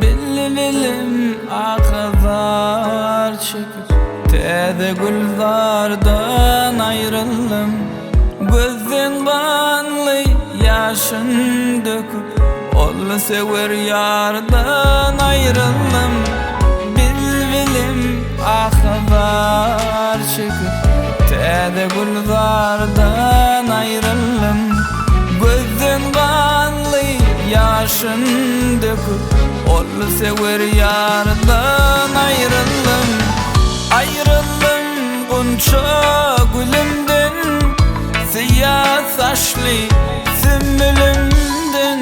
Bilbilim ah-zar çekip, Täze gülzardan aýryldym. Gözden ganly ýaşyn döküp, Ol söwer ýardan aýryldym. Bilbilim ah-zar çekip, Täze gülzardan aýryldym. Gözden ganly ýaşyn döküp, Ol söwer ýardan aýryldym. Aýryldym gunça gülümden, Syýa saçly sümbülimden,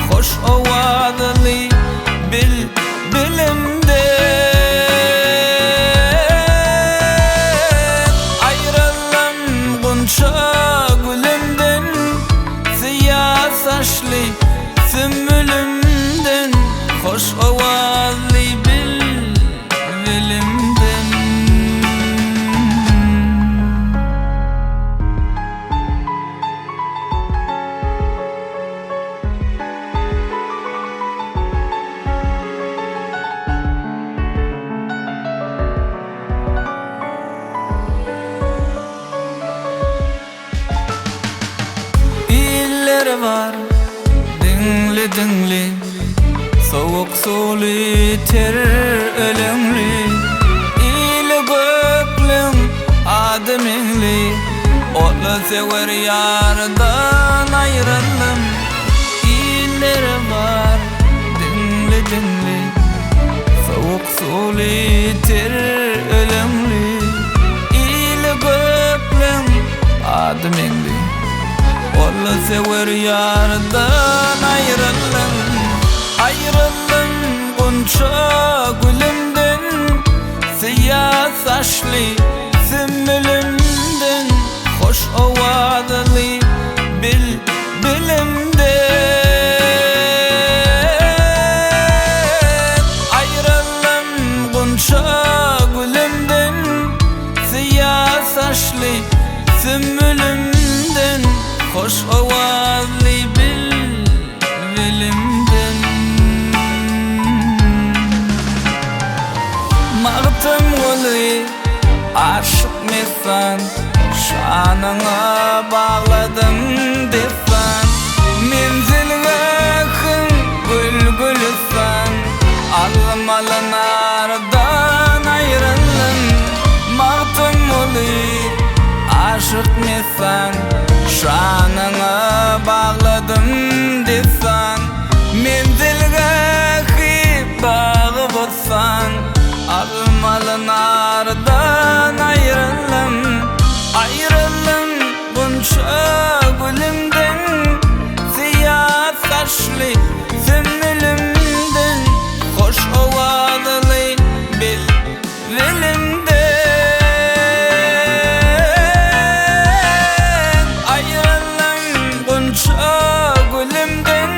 Hoş owazly bilbilimden. Aýryldym gunça gülümden, Syýa saçly sümbülimden, Hoş owazly bilbilimden. Illeri bar diňli-diňli, Sowuk suwly ter öleňli, Ili gökleň ady meňli, Ol söwer ýardan aýryldym. Illeri bar diňli-diňli, Sowuk suwly ter öleňli, Ili gökleň ady meňli, Ol söwer ýardan aýryldym. Aýryldym gunça gülümden, Syýa saçly sümbülimden, Hoş owazly bilbilimden. Aýryldym gunça gülümden, Syýa saçly sümbülimden, Hoş owazly bilbilimden. Magtymguly aşyk messan, Şanyňa bagladym dessan. Menzilgähiň gül-gülüstan, Almaly nardan aýryldym. Magtymguly aşyk messan, Şanyňa bagladym dessan. Menzilgähi bagy-bossan, Almaly nardan aýryldym. Aýryldym gunça gülümden, Syýa saçly sümbülimden, Hoş owazly bilbilimden. Aýryldym gunça gülümden,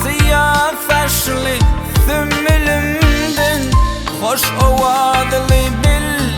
Syýa saçly sümbülimden, Hoş owazly bilbilimden.